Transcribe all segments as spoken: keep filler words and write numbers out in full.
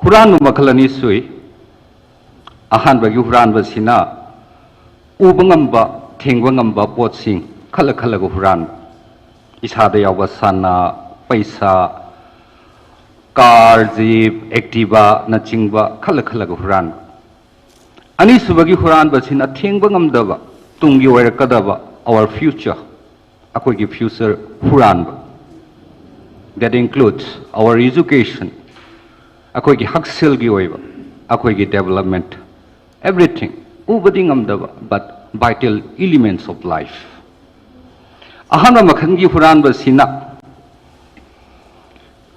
ꯍꯨꯔꯥꯟꯕ ꯃꯈꯜ ꯑꯅꯤ ꯁꯨꯏ꯫ ꯑꯍꯥꯟꯕꯒꯤ ꯍꯨꯔꯥꯟꯕꯁꯤꯅ ꯎꯕ ꯉꯝꯕ, ꯊꯦꯡꯕ ꯉꯝꯕ ꯄꯣꯠꯁꯤꯡ ꯈꯜꯂ ꯈꯜꯂꯒ ꯍꯨꯔꯥꯟꯕ꯫ ꯏꯁꯥꯗ ꯌꯥꯎꯕ ꯁꯅꯥ, ꯄꯩꯁꯥ, ꯀꯥꯔ, ꯖꯤꯞ, ꯑꯦꯛꯇꯤꯚꯥꯅꯆꯤꯡꯕ ꯈꯜꯂ ꯈꯜꯂꯒ ꯍꯨꯔꯥꯟꯕ꯫ ꯑꯅꯤꯁꯨꯕꯒꯤ ꯍꯨꯔꯥꯟꯕꯁꯤꯅ ꯊꯦꯡꯕ ꯉꯝꯗꯕ, ꯇꯨꯡꯒꯤ ꯑꯣꯏꯔꯛꯀꯗꯕ, our future, ꯑꯩꯈꯣꯏꯒꯤ future ꯍꯨꯔꯥꯟꯕ꯫ That includes our education, ꯑꯩꯈꯣꯏꯒꯤ ꯍꯛꯁꯦꯜꯒꯤ ꯑꯣꯏꯕ, ꯑꯩꯈꯣꯏꯒꯤ development, everything, ꯎꯕꯗꯤ ꯉꯝꯗꯕ but vital elements of life꯫ ꯑꯍꯥꯟꯕ ꯃꯈꯜꯒꯤ ꯍꯨꯔꯥꯟꯕꯁꯤꯅ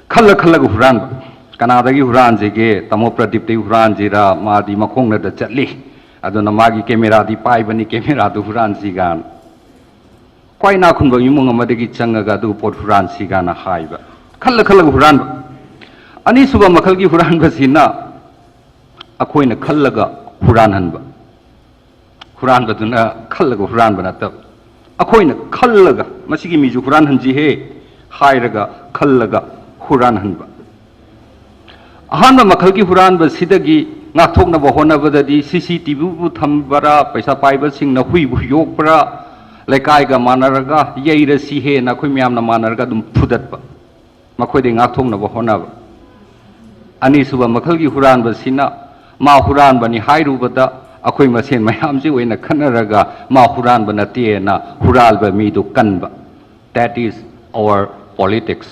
ꯈꯜꯂ ꯈꯜꯂꯒ ꯍꯨꯔꯥꯟꯕ꯫ ꯀꯅꯥꯗꯒꯤ ꯍꯨꯔꯥꯟꯁꯤꯒꯦ? ꯇꯥꯃꯣ ꯄ꯭ꯔꯗꯤꯞꯇꯒꯤ ꯍꯨꯔꯥꯟꯁꯤꯔꯥ? ꯃꯥꯗꯤ ꯃꯈꯣꯡꯅꯗ ꯆꯠꯂꯤ, ꯑꯗꯨꯅ ꯃꯥꯒꯤ ꯀꯦꯃꯦꯔꯥꯗꯤ ꯄꯥꯏꯕꯅꯤ, ꯀꯦꯃꯦꯔꯥꯗꯨ ꯍꯨꯔꯥꯟꯁꯤꯒꯥꯅ꯫ ꯈ꯭ꯋꯥꯏ ꯏꯅꯥꯛ ꯈꯨꯟꯕ ꯏꯃꯨꯡ ꯑꯃꯗꯒꯤ ꯆꯪꯉꯒ ꯑꯗꯨ ꯄꯣꯠ ꯍꯨꯔꯥꯟꯁꯤꯒꯥꯅ ꯍꯥꯏꯕ, ꯈꯜꯂ ꯈꯜꯂꯒ ꯍꯨꯔꯥꯟꯕ꯫ ꯑꯅꯤꯁꯨꯕ ꯃꯈꯜꯒꯤ ꯍꯨꯔꯥꯟꯕꯁꯤꯅ ꯑꯩꯈꯣꯏꯅ ꯈꯜꯂꯒ ꯍꯨꯔꯥꯟꯍꯟꯕ꯫ ꯍꯨꯔꯥꯟꯕꯗꯨꯅ ꯈꯜꯂꯒ ꯍꯨꯔꯥꯟꯕ ꯅꯠꯇꯕ, ꯑꯩꯈꯣꯏꯅ ꯈꯜꯂꯒ "ꯃꯁꯤꯒꯤ ꯃꯤꯁꯨ ꯍꯨꯔꯥꯟꯍꯟꯁꯤꯍꯦ" ꯍꯥꯏꯔꯒ ꯈꯜꯂꯒ ꯍꯨꯔꯥꯟꯍꯟꯕ꯫ ꯑꯍꯥꯟꯕ ꯃꯈꯜꯒꯤ ꯍꯨꯔꯥꯟꯕꯁꯤꯗꯒꯤ ꯉꯥꯛꯊꯣꯛꯅꯕ ꯍꯣꯠꯅꯕꯗꯗꯤ ꯁꯤ ꯁꯤ ꯇꯤ ꯚꯤꯕꯨ ꯊꯝꯕꯔꯥ, ꯄꯩꯁꯥ ꯄꯥꯏꯕꯁꯤꯡꯅ ꯍꯨꯏꯕꯨ ꯌꯣꯛꯄ꯭ꯔꯥ, ꯂꯩꯀꯥꯏꯒ ꯃꯥꯟꯅꯔꯒ ꯌꯩꯔꯁꯤ ꯍꯦꯟꯅ ꯑꯩꯈꯣꯏ ꯃꯌꯥꯝꯅ ꯃꯥꯟꯅꯔꯒ ꯑꯗꯨꯝ ꯐꯨꯗꯠꯄ, ꯃꯈꯣꯏꯗꯒꯤ ꯉꯥꯛꯊꯣꯛꯅꯕ ꯍꯣꯠꯅꯕ꯫ ꯑꯅꯤꯁꯨꯕ ꯃꯈꯜꯒꯤ ꯍꯨꯔꯥꯟꯕꯁꯤꯅ ꯃꯥ ꯍꯨꯔꯥꯟꯕꯅꯤ ꯍꯥꯏꯔꯨꯕꯗ ꯑꯩꯈꯣꯏ ꯃꯁꯦꯟ ꯃꯌꯥꯝꯁꯤ ꯑꯣꯏꯅ ꯈꯠꯅꯔꯒ ꯃꯥ ꯍꯨꯔꯥꯟꯕ ꯅꯠꯇꯦꯅ ꯍꯨꯔꯥꯟꯕ ꯃꯤꯗꯨ ꯀꯟꯕ꯫ That is our politics.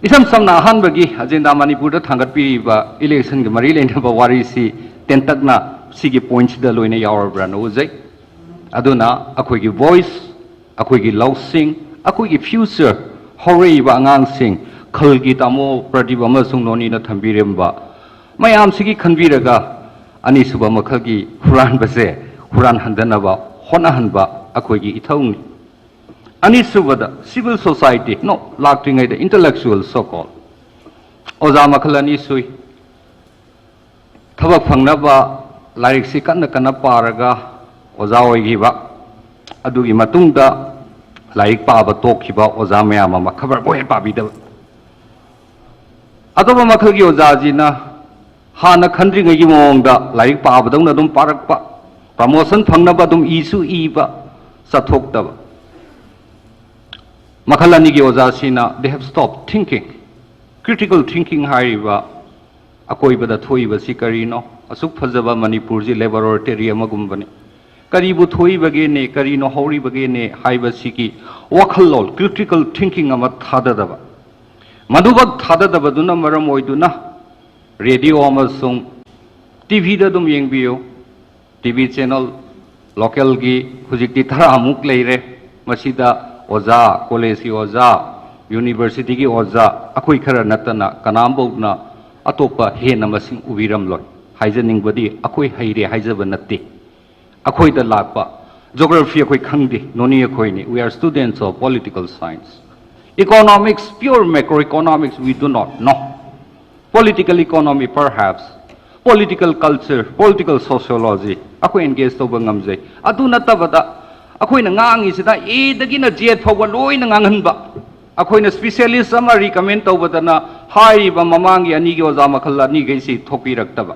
ꯏꯁꯝ ꯁꯝꯅ ꯑꯍꯥꯟꯕꯒꯤ ꯑꯖꯦꯟꯗꯥ ꯃꯅꯤꯄꯨꯔꯗ ꯊꯥꯡꯒꯠꯄꯤꯔꯤꯕ ꯏꯂꯦꯛꯁꯟꯒ ꯃꯔꯤ ꯂꯩꯅꯕ ꯋꯥꯔꯤꯁꯤ ꯇꯦꯟꯇꯛꯅ ꯁꯤꯒꯤ ꯄꯣꯏꯟꯠꯁꯤꯗ ꯂꯣꯏꯅ ꯌꯥꯎꯔꯕ꯭ꯔꯥꯅ ꯎꯖꯩ꯫ ꯑꯗꯨꯅ ꯑꯩꯈꯣꯏꯒꯤ ꯚꯣꯏꯁ, ꯑꯩꯈꯣꯏꯒꯤ ꯂꯧꯁꯤꯡ, ꯑꯩꯈꯣꯏꯒꯤ ꯐ꯭ꯌꯨꯆꯔ, ꯍꯧꯔꯛꯏꯕ ꯑꯉꯥꯡꯁꯤꯡ, ꯈꯜꯒꯤ ꯇꯥꯃꯣ ꯄ꯭ꯔꯗꯤꯞ ꯑꯃꯁꯨꯡ ꯅꯣꯅꯤꯅ ꯊꯝꯕꯤꯔꯝꯕ ꯃꯌꯥꯝꯁꯤꯒꯤ ꯈꯟꯕꯤꯔꯒ ꯑꯅꯤꯁꯨꯕ ꯃꯈꯜꯒꯤ ꯍꯨꯔꯥꯟꯕꯁꯦ ꯍꯨꯔꯥꯟꯍꯟꯗꯅꯕ ꯍꯣꯠꯅꯍꯟꯕ ꯑꯩꯈꯣꯏꯒꯤ ꯏꯊꯧꯅꯤ꯫ ꯑꯅꯤꯁꯨꯕꯗ civil society, no, ꯂꯥꯛꯇ꯭ꯔꯤꯉꯩꯗ intellectual, so called ꯑꯣꯖꯥ ꯃꯈꯜ ꯑꯅꯤ ꯁꯨꯏ꯫ ꯊꯕꯛ ꯐꯪꯅꯕ ꯂꯥꯏꯔꯤꯛꯁꯤ ꯀꯟꯅ ꯀꯟꯅ ꯄꯥꯔꯒ ꯑꯣꯖꯥ ꯑꯣꯏꯈꯤꯕ, ꯑꯗꯨꯒꯤ ꯃꯇꯨꯡꯗ ꯂꯥꯏꯔꯤꯛ ꯄꯥꯕ ꯇꯣꯛꯈꯤꯕ ꯑꯣꯖꯥ ꯃꯌꯥꯝ ꯑꯃ, ꯈꯕꯔꯕꯨ ꯍꯦꯛ ꯄꯥꯕꯤꯗꯕ꯫ ꯑꯇꯣꯞꯄ ꯃꯈꯜꯒꯤ ꯑꯣꯖꯥꯁꯤꯅ ꯍꯥꯟꯅ ꯈꯟꯗ꯭ꯔꯤꯉꯩꯒꯤ ꯃꯑꯣꯡꯗ ꯂꯥꯏꯔꯤꯛ ꯄꯥꯕꯗꯧꯅ ꯑꯗꯨꯝ ꯄꯥꯔꯛꯄ, ꯄ꯭ꯔꯃꯣꯁꯟ ꯐꯪꯅꯕ ꯑꯗꯨꯝ ꯏꯁꯨ ꯏꯕ, ꯆꯠꯊꯣꯛꯇꯕ꯫ ꯃꯈꯜ ꯑꯅꯤꯒꯤ ꯑꯣꯖꯥꯁꯤꯅ they have stopped thinking꯫ Critical thinking ꯍꯥꯏꯔꯤꯕ ꯑꯀꯣꯏꯕꯗ ꯊꯣꯛꯏꯕꯁꯤ ꯀꯔꯤꯅꯣ? ꯑꯁꯨꯛ ꯐꯖꯕ ꯃꯅꯤꯄꯨꯔꯁꯤ ꯂꯦꯕꯣꯔꯦꯇꯔꯤ ꯑꯃꯒꯨꯝꯕꯅꯤ꯫ ꯀꯔꯤꯕꯨ ꯊꯣꯛꯏꯕꯒꯦꯅꯦ, ꯀꯔꯤꯅꯣ ꯍꯧꯔꯤꯕꯒꯦꯅꯦ ꯍꯥꯏꯕꯁꯤꯒꯤ ꯋꯥꯈꯜꯂꯣꯟ, ꯀ꯭ꯔꯤꯇꯤꯀꯦꯜ ꯊꯤꯡꯀꯤꯡ ꯑꯃ ꯊꯥꯗꯗꯕ꯫ ꯃꯗꯨꯃꯛ ꯊꯥꯗꯗꯕꯗꯨꯅ ꯃꯔꯝ ꯑꯣꯏꯗꯨꯅ ꯔꯦꯗꯤꯑꯣ ꯑꯃꯁꯨꯡ ꯇꯤꯚꯤꯗ ꯑꯗꯨꯝ ꯌꯦꯡꯕꯤꯌꯨ꯫ ꯇꯤꯚꯤ ꯆꯦꯅꯦꯜ ꯂꯣꯀꯦꯜꯒꯤ ꯍꯧꯖꯤꯛꯇꯤ ꯇꯔꯥꯃꯨꯛ ꯂꯩꯔꯦ꯫ ꯃꯁꯤꯗ ꯑꯣꯖꯥ, ꯀꯣꯂꯦꯖꯀꯤ ꯑꯣꯖꯥ, ꯌꯨꯅꯤꯚꯔꯁꯤꯇꯤꯒꯤ ꯑꯣꯖꯥ, ꯑꯩꯈꯣꯏ ꯈꯔ ꯅꯠꯇꯅ ꯀꯅꯥꯝꯐꯧꯅ ꯑꯇꯣꯞꯄ ꯍꯦꯟꯅ ꯃꯁꯤꯡ ꯎꯕꯤꯔꯝꯂꯣꯏ꯫ ꯍꯥꯏꯖꯅꯤꯡꯕꯗꯤ ꯑꯩꯈꯣꯏ ꯍꯩꯔꯦ ꯍꯥꯏꯖꯕ ꯅꯠꯇꯦ꯫ ꯑꯩꯈꯣꯏꯗ ꯂꯥꯛꯄ ꯖꯣꯒ꯭ꯔꯥꯐꯤ ꯑꯩꯈꯣꯏ ꯈꯪꯗꯦ, ꯅꯣꯅꯤ ꯑꯩꯈꯣꯏꯅꯤ, we are students of political science, economics, pure macroeconomics, we do not know, political economy perhaps, political culture, political sociology ꯑꯩꯈꯣꯏ ꯑꯦꯟꯒꯦꯖ ꯇꯧꯕ ꯉꯝꯖꯩ꯫ ꯑꯗꯨ ꯅꯠꯇꯕꯗ ꯑꯩꯈꯣꯏꯅ ꯉꯥꯡꯉꯤꯁꯤꯗ ꯑꯦꯗꯒꯤꯅ ꯖꯦꯠ ꯐꯥꯎꯕ ꯂꯣꯏꯅ ꯉꯥꯡꯍꯟꯕ꯫ ꯑꯩꯈꯣꯏꯅ ꯁ꯭ꯄꯤꯁꯦꯂꯤꯁ ꯑꯃ ꯔꯤꯀꯃꯦꯟ ꯇꯧꯕꯗꯅ ꯍꯥꯏꯔꯤꯕ ꯃꯃꯥꯡꯒꯤ ꯑꯅꯤꯒꯤ ꯑꯣꯖꯥ ꯃꯈꯜ ꯑꯅꯤꯈꯩꯁꯤ ꯊꯣꯛꯄꯤꯔꯛꯇꯕ꯫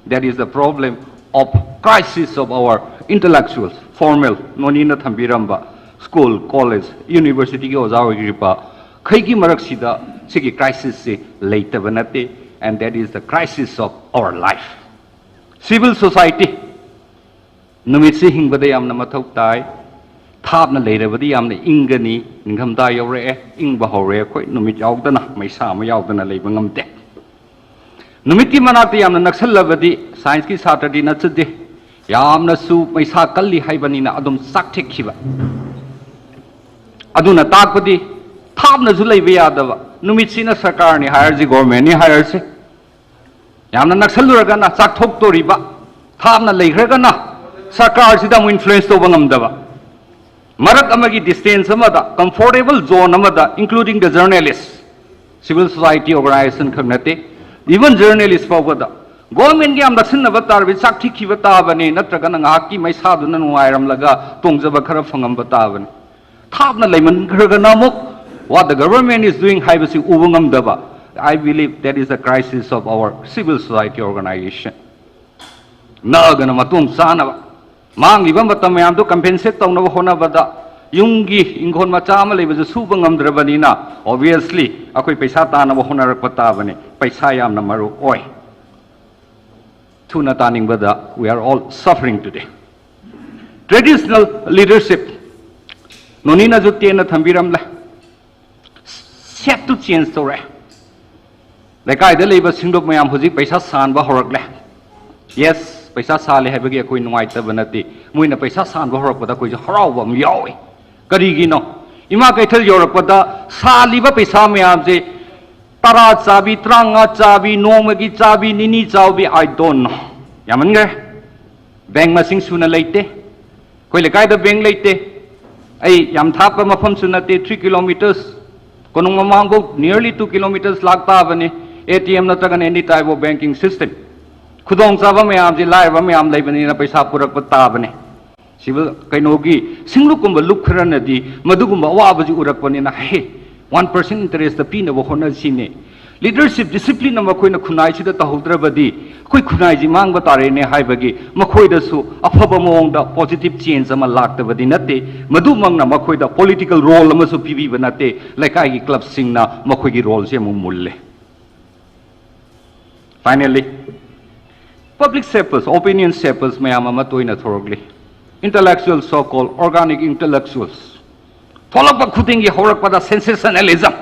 That is the problem of crisis of our intellectuals, formal, ꯅꯣꯅꯤꯅ ꯊꯝꯕꯤꯔꯝꯕ ꯁ꯭ꯀꯨꯜ, ꯀꯣꯂꯦꯖ, ꯌꯨꯅꯤꯚꯔꯁꯤꯇꯤꯒꯤ ꯑꯣꯖꯥ ꯑꯣꯏꯔꯤꯕ ꯈꯩꯒꯤ ꯃꯔꯛꯁꯤꯗ ꯁꯤꯒꯤ ꯀ꯭ꯔꯥꯏꯁꯤꯁꯁꯤ ꯂꯩꯇꯕ ꯅꯠꯇꯦ, and that is the crisis of our life꯫ Civil society, ꯅꯨꯃꯤꯠꯁꯤ ꯍꯤꯡꯕꯗ ꯌꯥꯝꯅ ꯃꯊꯧ ꯇꯥꯏ꯫ ꯊꯥꯞꯅ ꯂꯩꯔꯕꯗꯤ ꯌꯥꯝꯅ ꯏꯪꯒꯅꯤ꯫ ꯅꯤꯡꯊꯝꯊꯥ ꯌꯧꯔꯛꯑꯦ, ꯏꯪꯕ ꯍꯧꯔꯦ꯫ ꯑꯩꯈꯣꯏ ꯅꯨꯃꯤꯠ ꯌꯥꯎꯗꯅ, ꯃꯩꯁꯥ ꯑꯃ ꯌꯥꯎꯗꯅ ꯂꯩꯕ ꯉꯝꯗꯦ꯫ ꯅꯨꯃꯤꯠꯀꯤ ꯃꯅꯥꯛꯇ ꯌꯥꯝꯅ ꯅꯛꯁꯜꯂꯕꯗꯤ ꯁꯥꯏꯟꯁꯀꯤ ꯁꯥꯇ꯭ꯔꯗꯤ ꯅꯠꯆꯗꯦ꯫ ꯌꯥꯝꯅꯁꯨ ꯃꯩꯁꯥ ꯀꯜꯂꯤ ꯍꯥꯏꯕꯅꯤꯅ ꯑꯗꯨꯝ ꯆꯥꯛꯊꯦꯛꯈꯤꯕ꯫ ꯑꯗꯨꯅ ꯇꯥꯛꯄꯗꯤ ꯊꯥꯞꯅꯁꯨ ꯂꯩꯕ ꯌꯥꯗꯕ꯫ ꯅꯨꯃꯤꯠꯁꯤꯅ ꯁꯔꯀꯥꯔꯅꯤ ꯍꯥꯏꯔꯁꯤ, ꯒꯣꯔꯃꯦꯟꯅꯤ ꯍꯥꯏꯔꯁꯤ, ꯌꯥꯝꯅ ꯅꯛꯁꯜꯂꯨꯔꯒꯅ ꯆꯥꯛꯊꯣꯛꯇꯣꯔꯤꯕ, ꯊꯥꯞꯅ ꯂꯩꯈ꯭ꯔꯒꯅ ꯁꯔꯀꯥꯔꯁꯤꯗ ꯑꯃꯨꯛ ꯏꯟꯐ꯭ꯂꯨꯌꯦꯟꯁ ꯇꯧꯕ ꯉꯝꯗꯕ꯫ ꯃꯔꯛ ꯑꯃꯒꯤ ꯗꯤꯁꯇꯦꯟꯁ ꯑꯃꯗ, ꯀꯝꯐꯣꯔꯇꯦꯕꯜ ꯖꯣꯟ ꯑꯃꯗ, including the journalist, civil society organization ꯈꯛ ꯅꯠꯇꯦ, even journalist ꯐꯥꯎꯕꯗ ꯒꯣꯔꯃꯦꯟꯒ ꯌꯥꯝ ꯅꯛꯁꯤꯟꯅꯕ ꯇꯥꯔꯕꯗꯤ ꯆꯥꯛꯊꯤꯈꯤꯕ ꯇꯥꯕꯅꯤ, ꯅꯠꯇ꯭ꯔꯒꯅ ꯉꯥꯏꯍꯥꯛꯀꯤ ꯃꯩꯁꯥꯗꯨꯅ ꯅꯨꯡꯉꯥꯏꯔꯝꯂꯒ ꯇꯣꯡꯖꯕ ꯈꯔ ꯐꯪꯉꯝꯕ ꯇꯥꯕꯅꯤ꯫ ꯊꯥꯞꯅ ꯂꯩꯃꯟꯈ꯭ꯔꯒꯅ ꯑꯃꯨꯛ what the government is doing ꯍꯥꯏꯕꯁꯤ ꯎꯕ ꯉꯝꯗꯕ꯫ I believe that is the crisis of our civil society organization. ꯅꯛꯑꯒꯅ ꯃꯇꯣꯡ ꯆꯥꯅꯕ, ꯃꯥꯡꯂꯤꯕ ꯃꯇꯝ ꯃꯌꯥꯝꯗꯨ compensate ꯇꯧꯅꯕ ꯍꯣꯠꯅꯕꯗ, ꯌꯨꯝꯒꯤ ꯏꯪꯈꯣꯜ ꯃꯆꯥ ꯑꯃ ꯂꯩꯕꯁꯨ ꯁꯨꯕ ꯉꯝꯗ꯭ꯔꯕꯅꯤꯅ, obviously ꯑꯩꯈꯣꯏ ꯄꯩꯁꯥ ꯇꯥꯅꯕ ꯍꯣꯠꯅꯔꯛꯄ ꯇꯥꯕꯅꯤ꯫ ꯄꯩꯁꯥ ꯌꯥꯝꯅ ꯃꯔꯨ ꯑꯣꯏ꯫ ꯊꯨꯅ ꯇꯥꯅꯤꯡꯕꯗ, we are all suffering today. Traditional leadership, ꯅꯣꯅꯤꯅꯁꯨ ꯇꯦꯟꯅ ꯊꯝꯕꯤꯔꯝꯂꯦ꯫ Set ꯇꯨ change ꯇꯧꯔꯛꯑꯦ꯫ ꯂꯩꯀꯥꯏꯗ ꯂꯩꯕ ꯁꯤꯡꯂꯨꯞ ꯃꯌꯥꯝ ꯍꯧꯖꯤꯛ ꯄꯩꯁꯥ ꯁꯥꯟꯕ ꯍꯧꯔꯛꯂꯦ꯫ Yes, ꯄꯩꯁꯥ ꯁꯥꯜꯂꯦ ꯍꯥꯏꯕꯒꯤ ꯑꯩꯈꯣꯏ ꯅꯨꯡꯉꯥꯏꯇꯕ ꯅꯠꯇꯦ꯫ ꯃꯣꯏꯅ ꯄꯩꯁꯥ ꯁꯥꯟꯕ ꯍꯧꯔꯛꯄꯗ ꯑꯩꯈꯣꯏꯁꯨ ꯍꯔꯥꯎꯕ ꯑꯃ ꯌꯥꯎꯏ꯫ ꯀꯔꯤꯒꯤꯅꯣ? ꯏꯃꯥ ꯀꯩꯊꯦꯜ ꯌꯧꯔꯛꯄꯗ ꯁꯥꯜꯂꯤꯕ ꯄꯩꯁꯥ ꯃꯌꯥꯝꯁꯦ, ꯇꯔꯥ ꯆꯥꯕꯤ, ꯇꯔꯥꯃꯉꯥ ꯆꯥꯕꯤ, ꯅꯣꯡꯃꯒꯤ ꯆꯥꯕꯤ, ꯅꯤꯅꯤ ꯆꯥꯕꯤ, I don't know꯫ ꯌꯥꯝꯃꯟꯈ꯭ꯔꯦ꯫ Bank ꯃꯁꯤꯡ ꯁꯨꯅ ꯂꯩꯇꯦ꯫ ꯑꯩꯈꯣꯏ ꯂꯩꯀꯥꯏꯗ bank ꯂꯩꯇꯦ꯫ ꯑꯩ ꯌꯥꯝ ꯊꯥꯞꯄ ꯃꯐꯝꯁꯨ ꯅꯠꯇꯦ, three kilometers꯫ ꯀꯣꯅꯨꯡ ꯃꯃꯥꯡꯐꯧ nearly two kilometers ꯂꯥꯛ ꯇꯥꯕꯅꯤ꯫ ATM ꯅꯠꯇ꯭ꯔꯒꯅ any type of banking system꯫ ꯈꯨꯗꯣꯡꯆꯥꯕ ꯃꯌꯥꯝꯁꯤ ꯂꯥꯏꯔꯕ ꯃꯌꯥꯝ ꯂꯩꯕꯅꯤꯅ ꯄꯩꯁꯥ ꯄꯨꯔꯛꯄ ꯇꯥꯕꯅꯤ꯫ ꯁꯤꯕꯨ ꯀꯩꯅꯣꯒꯤ ꯁꯤꯡꯂꯨꯞꯀꯨꯝꯕ ꯂꯨꯞ ꯈꯔꯅꯗꯤ ꯃꯗꯨꯒꯨꯝꯕ ꯑꯋꯥꯕꯁꯤ ꯎꯔꯛꯄꯅꯤꯅ, ꯍꯦ, one percent interest ꯄꯤꯅꯕ ꯍꯣꯠꯅꯁꯤꯅꯦ꯫ Leadership discipline ꯑꯃ ꯑꯩꯈꯣꯏꯅ ꯈꯨꯟꯅꯥꯏꯁꯤꯗ ꯇꯧꯍꯧꯗ꯭ꯔꯕꯗꯤ ꯑꯩꯈꯣꯏ ꯈꯨꯟꯅꯥꯏꯁꯤ ꯃꯥꯡꯕ ꯇꯥꯔꯦꯅꯦ ꯍꯥꯏꯕꯒꯤ ꯃꯈꯣꯏꯗꯁꯨ ꯑꯐꯕ ꯃꯑꯣꯡꯗ positive change ꯑꯃ ꯂꯥꯛꯇꯕꯗꯤ ꯅꯠꯇꯦ꯫ ꯃꯗꯨꯃꯛꯅ ꯃꯈꯣꯏꯗ political role ꯑꯃꯁꯨ ꯄꯤꯕꯤꯕ ꯅꯠꯇꯦ꯫ ꯂꯩꯀꯥꯏꯒꯤ clubꯁꯤꯡꯅ ꯃꯈꯣꯏꯒꯤ roleꯁꯦ ꯑꯃꯨꯛ ꯃꯨꯜꯂꯦ꯫ Finally, public shapers, opinion shapers ꯃꯌꯥꯝ ꯑꯃ ꯇꯣꯏꯅ ꯊꯣꯔꯛꯂꯤ꯫ Intellectual, so called organic intellectuals꯫ ꯊꯣꯛꯂꯛꯄ ꯈꯨꯗꯤꯡꯒꯤ ꯍꯧꯔꯛꯄꯗ sensationalism,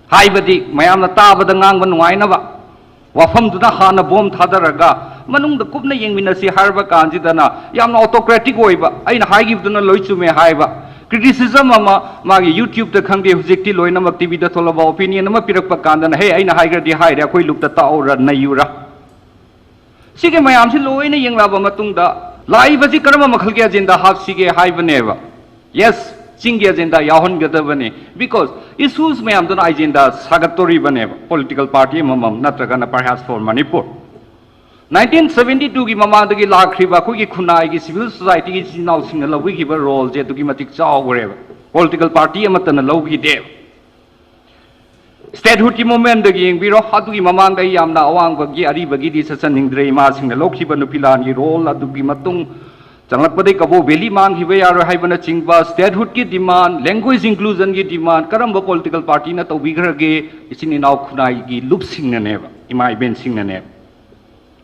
ꯍꯥꯏꯕꯗꯤ ꯃꯌꯥꯝꯅ ꯇꯥꯕꯗ ꯉꯥꯡꯕ ꯅꯨꯡꯉꯥꯏꯅꯕ, ꯋꯥꯐꯝꯗꯨꯗ ꯍꯥꯟꯅ bomb ꯊꯥꯗꯔꯒ ꯃꯅꯨꯡꯗ ꯀꯨꯞꯅ ꯌꯦꯡꯃꯤꯟꯅꯁꯤ ꯍꯥꯏꯔꯕ ꯀꯥꯟꯁꯤꯗꯅ ꯌꯥꯝꯅ autocratic ꯑꯣꯏꯕ, ꯑꯩꯅ ꯍꯥꯏꯈꯤꯕꯗꯨꯅ ꯂꯣꯏ ꯆꯨꯝꯃꯦ ꯍꯥꯏꯕ, criticism ꯑꯃ ꯃꯥꯒꯤ YouTubeꯇ ꯈꯪꯗꯦ, ꯍꯧꯖꯤꯛꯇꯤ ꯂꯣꯏꯅꯃꯛ TVꯗ ꯊꯣꯛꯂꯛꯄ opinion ꯑꯃ ꯄꯤꯔꯛꯄ ꯀꯥꯟꯗꯅ, "ꯍꯦ, ꯑꯩꯅ ꯍꯥꯏꯈ꯭ꯔꯗꯤ ꯍꯥꯏꯔꯦ, ꯑꯩꯈꯣꯏ ꯂꯨꯞꯇ ꯇꯥꯛꯎꯔ, ꯅꯩꯌꯨꯔ?" ꯁꯤꯒꯤ ꯃꯌꯥꯝꯁꯤ ꯂꯣꯏꯅ ꯌꯦꯡꯂꯛꯑꯕ ꯃꯇꯨꯡꯗ ꯂꯥꯛꯏꯕꯁꯤ ꯀꯔꯝꯕ ꯃꯈꯜꯒꯤ agenda ꯍꯥꯞꯁꯤꯒꯦ ꯍꯥꯏꯕꯅꯦꯕ꯫ Yes, ꯆꯤꯡꯒꯤ agenda ꯌꯥꯎꯍꯟꯒꯗꯕꯅꯤ, because issues ꯃꯌꯥꯝꯗꯨꯅ agenda ꯁꯥꯒꯠꯇꯣꯔꯤꯕꯅꯦꯕ, political party ꯑꯃꯃꯝ ꯅꯠꯇ꯭ꯔꯒꯅ perhaps for Manipur꯫ Nineteen seventy twoꯒꯤ ꯃꯃꯥꯡꯗꯒꯤ ꯂꯥꯛꯈ꯭ꯔꯤꯕ ꯑꯩꯈꯣꯏꯒꯤ ꯈꯨꯟꯅꯥꯏꯒꯤ civil societyꯒꯤ ꯏꯆꯤꯟ ꯏꯅꯥꯎꯁꯤꯡꯅ ꯂꯧꯕꯤꯈꯤꯕ roleꯁꯦ ꯑꯗꯨꯛꯀꯤ ꯃꯇꯤꯛ ꯆꯥꯎꯈ꯭ꯔꯦꯕ, political party ꯑꯃꯠꯇꯅ ꯂꯧꯈꯤꯗꯦꯕ꯫ Statehoodꯀꯤ movementꯇꯒꯤ ꯌꯦꯡꯕꯤꯔꯣ, ꯑꯗꯨꯒꯤ ꯃꯃꯥꯡꯗ ꯑꯩ ꯌꯥꯝꯅ ꯑꯋꯥꯡꯕꯒꯤ ꯑꯔꯤꯕꯒꯤꯗꯤ ꯆꯠꯆꯅꯤꯡꯗ꯭ꯔꯦ꯫ ꯏꯃꯥꯁꯤꯡꯅ ꯂꯧꯈꯤꯕ ꯅꯨꯄꯤ ꯂꯥꯟꯒꯤ role, ꯑꯗꯨꯒꯤ ꯃꯇꯨꯡ ꯆꯪꯂꯛꯄꯗꯒꯤ ꯀꯕꯣ valley ꯃꯥꯡꯈꯤꯕ ꯌꯥꯔꯣꯏ ꯍꯥꯏꯕꯅꯆꯤꯡꯕ, statehoodꯀꯤ demand, language inclusionꯒꯤ demand, ꯀꯔꯝꯕ political partyꯅ ꯇꯧꯕꯤꯈ꯭ꯔꯒꯦ? ꯏꯆꯤꯟ ꯏꯅꯥꯎ ꯈꯨꯟꯅꯥꯏꯒꯤ ꯂꯨꯞꯁꯤꯡꯅꯅꯦꯕ, ꯏꯃꯥ ꯏꯕꯦꯟꯁꯤꯡꯅꯅꯦꯕ꯫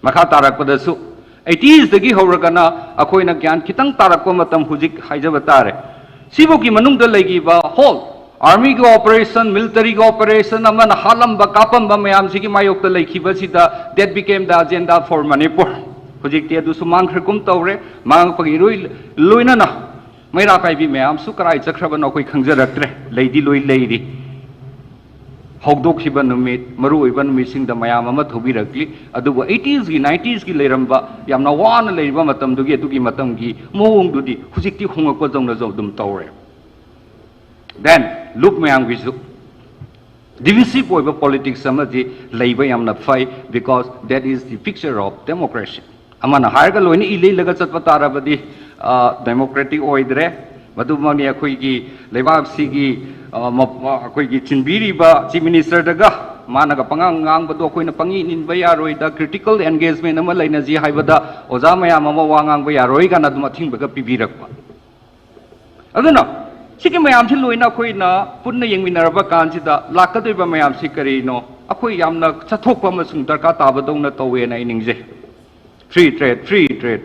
ꯃꯈꯥ ꯇꯥꯔꯛꯄꯗꯁꯨ eightysꯗꯒꯤ ꯍꯧꯔꯒꯅ ꯑꯩꯈꯣꯏꯅ ꯒ꯭ꯌꯥꯟ ꯈꯤꯇꯪ ꯇꯥꯔꯛꯄ ꯃꯇꯝ ꯍꯧꯖꯤꯛ ꯍꯥꯏꯖꯕ ꯇꯥꯔꯦ꯫ ꯁꯤꯐꯧꯒꯤ ꯃꯅꯨꯡꯗ ꯂꯩꯈꯤꯕ whole armyꯒꯤ operation, militaryꯒꯤ operation, ꯑꯃꯅ ꯍꯥꯠꯂꯝꯕ ꯀꯥꯞꯄꯝꯕ ꯃꯌꯥꯝꯁꯤꯒꯤ ꯃꯥꯌꯣꯛꯇ ꯂꯩꯈꯤꯕꯁꯤꯗ that became the agenda for Manipur꯫ ꯍꯧꯖꯤꯛꯇꯤ ꯑꯗꯨꯁꯨ ꯃꯥꯡꯈ꯭ꯔꯒꯨꯝ ꯇꯧꯔꯦ꯫ ꯃꯥꯡꯉꯛꯄꯒꯤ ꯏꯔꯣꯏ-, ꯂꯣꯏꯅꯅ ꯃꯩꯔꯥ ꯄꯥꯏꯕꯤ ꯃꯌꯥꯝꯁꯨ ꯀꯔꯥꯏ ꯆꯠꯈ꯭ꯔꯕꯅꯣ ꯑꯩꯈꯣꯏ ꯈꯪꯖꯔꯛꯇ꯭ꯔꯦ꯫ ꯂꯩꯗꯤ ꯂꯣꯏ ꯂꯩꯔꯤ꯫ ꯍꯧꯗꯣꯛꯈꯤꯕ ꯅꯨꯃꯤꯠ, ꯃꯔꯨꯑꯣꯏꯕ ꯅꯨꯃꯤꯠꯁꯤꯡꯗ ꯃꯌꯥꯝ ꯑꯃ ꯊꯧꯕꯤꯔꯛꯂꯤ꯫ ꯑꯗꯨꯕꯨ eightysꯀꯤ, ninetysꯀꯤ ꯂꯩꯔꯝꯕ, ꯌꯥꯝꯅ ꯋꯥꯅ ꯂꯩꯔꯤꯕ ꯃꯇꯝꯗꯨꯒꯤ, ꯑꯗꯨꯒꯤ ꯃꯇꯝꯒꯤ ꯃꯑꯣꯡꯗꯨꯗꯤ ꯍꯧꯖꯤꯛꯇꯤ ꯍꯣꯡꯉꯛꯄꯗꯧꯅꯁꯨ ꯑꯗꯨꯝ ꯇꯧꯔꯦ꯫ Then ꯂꯨꯞ ꯃꯌꯥꯝꯒꯤꯁꯨ divisive ꯑꯣꯏꯕ politics ꯑꯃꯗꯤ ꯂꯩꯕ ꯌꯥꯝꯅ ꯐꯩ, because that is the picture of democracy꯫ ꯑꯃꯅ ꯍꯥꯏꯔꯒ ꯂꯣꯏꯅ ꯏꯜ ꯏꯜꯂꯒ ꯆꯠꯄ ꯇꯥꯔꯕꯗꯤ, ꯑ, democratic ꯑꯣꯏꯗ꯭ꯔꯦ꯫ ꯃꯗꯨꯃꯛꯅꯤ ꯑꯩꯈꯣꯏꯒꯤ ꯂꯩꯕꯥꯛꯁꯤꯒꯤ, ꯑ, ꯃ-, ꯑ, ꯑꯩꯈꯣꯏꯒꯤ ꯆꯤꯟꯕꯤꯔꯤꯕ Chief Ministerꯗꯒ ꯃꯥꯅꯒ ꯄꯉꯥꯡ ꯉꯥꯡꯕꯗꯣ ꯑꯩꯈꯣꯏꯅ ꯄꯪꯏꯟ ꯏꯟꯕ ꯌꯥꯔꯣꯏꯗ, critical engagement ꯑꯃ ꯂꯩꯅꯁꯤ ꯍꯥꯏꯕꯗ ꯑꯣꯖꯥ ꯃꯌꯥꯝ ꯑꯃ ꯋꯥ ꯉꯥꯡꯕ ꯌꯥꯔꯣꯏ ꯀꯥꯏꯅ ꯑꯗꯨꯝ ꯑꯊꯤꯡꯕꯒ ꯄꯤꯕꯤꯔꯛꯄ꯫ ꯑꯗꯨꯅ ꯁꯤꯒꯤ ꯃꯌꯥꯝꯁꯤ ꯂꯣꯏꯅ ꯑꯩꯈꯣꯏꯅ ꯄꯨꯟꯅ ꯌꯦꯡꯃꯤꯟꯅꯔꯕ ꯀꯥꯟꯁꯤꯗ ꯂꯥꯛꯀꯗꯧꯔꯤꯕ ꯃꯌꯥꯝꯁꯤ ꯀꯔꯤꯅꯣ? ꯑꯩꯈꯣꯏ ꯌꯥꯝꯅ ꯆꯠꯊꯣꯛꯄ ꯑꯃꯁꯨꯡ ꯗꯔꯀꯥꯔ ꯇꯥꯕꯗꯧꯅ ꯇꯧꯋꯦꯅ ꯑꯩ ꯅꯤꯡꯖꯩ꯫ Free trade, free trade꯫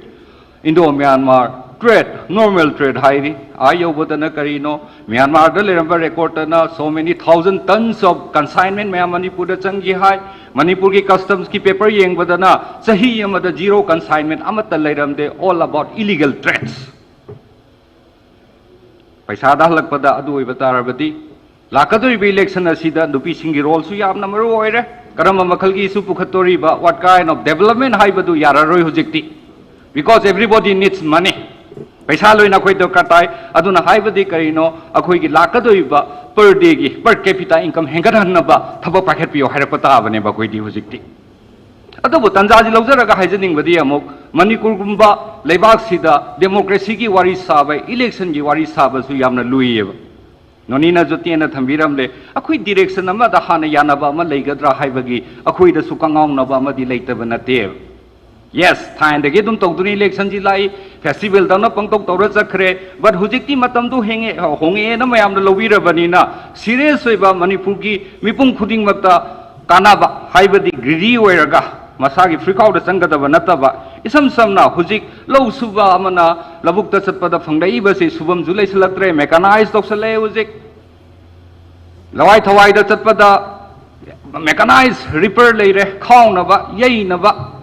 Indo-Myanmar trade, normal trade ꯍꯥꯏꯔꯤ꯫ ꯑꯥ ꯌꯧꯕꯗꯅ ꯀꯔꯤꯅꯣ? ꯃ꯭ꯌꯥꯟꯃꯥꯔꯗ ꯂꯩꯔꯝꯕ recordꯇꯅ so many thousand tons of consignment ꯃꯌꯥꯝ ꯃꯅꯤꯄꯨꯔꯗ ꯆꯪꯈꯤ ꯍꯥꯏ꯫ ꯃꯅꯤꯄꯨꯔꯒꯤ customsꯀꯤ paper ꯌꯦꯡꯕꯗꯅ ꯆꯍꯤ ꯑꯃꯗ zero consignment ꯑꯃꯠꯇ ꯂꯩꯔꯝꯗꯦ, all about illegal trades꯫ ꯄꯩꯁꯥꯗ ꯍꯜꯂꯛꯄꯗ ꯑꯗꯨ ꯑꯣꯏꯕ ꯇꯥꯔꯕꯗꯤ, ꯂꯥꯛꯀꯗꯧꯔꯤꯕ election ꯑꯁꯤꯗ ꯅꯨꯄꯤꯁꯤꯡꯒꯤ roleꯁꯨ ꯌꯥꯝꯅ ꯃꯔꯨ ꯑꯣꯏꯔꯦ꯫ ꯀꯔꯝꯕ ꯃꯈꯜꯒꯤ issue ꯄꯨꯈꯠꯇꯣꯔꯤꯕ, what kind of development ꯍꯥꯏꯕꯗꯨ ꯌꯥꯔꯔꯣꯏ ꯍꯧꯖꯤꯛꯇꯤ, because everybody needs money꯫ ꯄꯩꯁꯥ ꯂꯣꯏꯅ ꯑꯩꯈꯣꯏ ꯗꯔꯀꯥꯔ ꯇꯥꯏ꯫ ꯑꯗꯨꯅ ꯍꯥꯏꯕꯗꯤ ꯀꯔꯤꯅꯣ? ꯑꯩꯈꯣꯏꯒꯤ ꯂꯥꯛꯀꯗꯧꯔꯤꯕ per dayꯒꯤ, per capita income ꯍꯦꯟꯒꯠꯍꯟꯅꯕ ꯊꯕꯛ ꯄꯥꯏꯈꯠꯄꯤꯌꯣ ꯍꯥꯏꯔꯛꯄ ꯇꯥꯕꯅꯦꯕ ꯑꯩꯈꯣꯏꯗꯤ ꯍꯧꯖꯤꯛꯇꯤ꯫ ꯑꯗꯨꯕꯨ ꯇꯟꯖꯥꯁꯤ ꯂꯧꯖꯔꯒ ꯍꯥꯏꯖꯅꯤꯡꯕꯗꯤ, ꯑꯃꯨꯛ ꯃꯅꯤꯄꯨꯔꯒꯨꯝꯕ ꯂꯩꯕꯥꯛꯁꯤꯗ democracyꯒꯤ ꯋꯥꯔꯤ ꯁꯥꯕ, electionꯒꯤ ꯋꯥꯔꯤ ꯁꯥꯕꯁꯨ ꯌꯥꯝꯅ ꯂꯨꯏꯌꯦꯕ꯫ ꯅꯣꯅꯤꯅꯁꯨ ꯇꯦꯟꯅ ꯊꯝꯕꯤꯔꯝꯂꯦ꯫ ꯑꯩꯈꯣꯏ ꯗꯤꯔꯦꯛꯁꯟ ꯑꯃꯗ ꯍꯥꯟꯅ ꯌꯥꯅꯕ ꯑꯃ ꯂꯩꯒꯗ꯭ꯔꯥ ꯍꯥꯏꯕꯒꯤ ꯑꯩꯈꯣꯏꯗꯁꯨ ꯀꯉꯥꯎꯅꯕ ꯑꯃꯗꯤ ꯂꯩꯇꯕ ꯅꯠꯇꯦ꯫ ꯌꯦꯁ, ꯊꯥꯏꯅꯗꯒꯤ ꯑꯗꯨꯝ ꯇꯧꯗꯨꯅ ꯏꯂꯦꯛꯁꯟꯁꯤ ꯂꯥꯛꯏ, ꯐꯦꯁꯇꯤꯚꯦꯜꯗꯧꯅ ꯄꯪꯇꯧ ꯇꯧꯔ ꯆꯠꯈ꯭ꯔꯦ꯫ ꯕꯠ ꯍꯧꯖꯤꯛꯇꯤ ꯃꯇꯝꯗꯨ ꯍꯦꯡꯉꯦ, ꯍꯣꯡꯉꯛꯑꯦꯅ ꯃꯌꯥꯝꯅ ꯂꯧꯕꯤꯔꯕꯅꯤꯅ, ꯁꯤꯔꯤꯌꯁ ꯑꯣꯏꯕ ꯃꯅꯤꯄꯨꯔꯒꯤ ꯃꯤꯄꯨꯝ ꯈꯨꯗꯤꯡꯃꯛꯇ ꯀꯥꯟꯅꯕ, ꯍꯥꯏꯕꯗꯤ ꯒ꯭ꯔꯤꯗꯤ ꯑꯣꯏꯔꯒ ꯃꯁꯥꯒꯤ ꯐ꯭ꯔꯤꯈꯥꯎꯗ ꯆꯪꯒꯗꯕ ꯅꯠꯇꯕ, ꯏꯁꯝ ꯁꯝꯅ ꯍꯧꯖꯤꯛ ꯂꯧ ꯁꯨꯕ ꯑꯃꯅ ꯂꯧꯕꯨꯛꯇ ꯆꯠꯄꯗ ꯐꯪꯂꯛꯏꯕꯁꯤ ꯁꯨꯐꯝꯁꯨ ꯂꯩꯁꯤꯜꯂꯛꯇ꯭ꯔꯦ, ꯃꯦꯀꯥꯅꯥꯏꯁ ꯇꯧꯁꯜꯂꯛꯑꯦ ꯍꯧꯖꯤꯛ꯫ ꯂꯋꯥꯏ ꯊꯋꯥꯏꯗ ꯆꯠꯄꯗ ꯃꯦꯀꯥꯅꯥꯏꯁ ꯔꯤꯄꯔ ꯂꯩꯔꯦ, ꯈꯥꯎꯅꯕ, ꯌꯩꯅꯕ꯫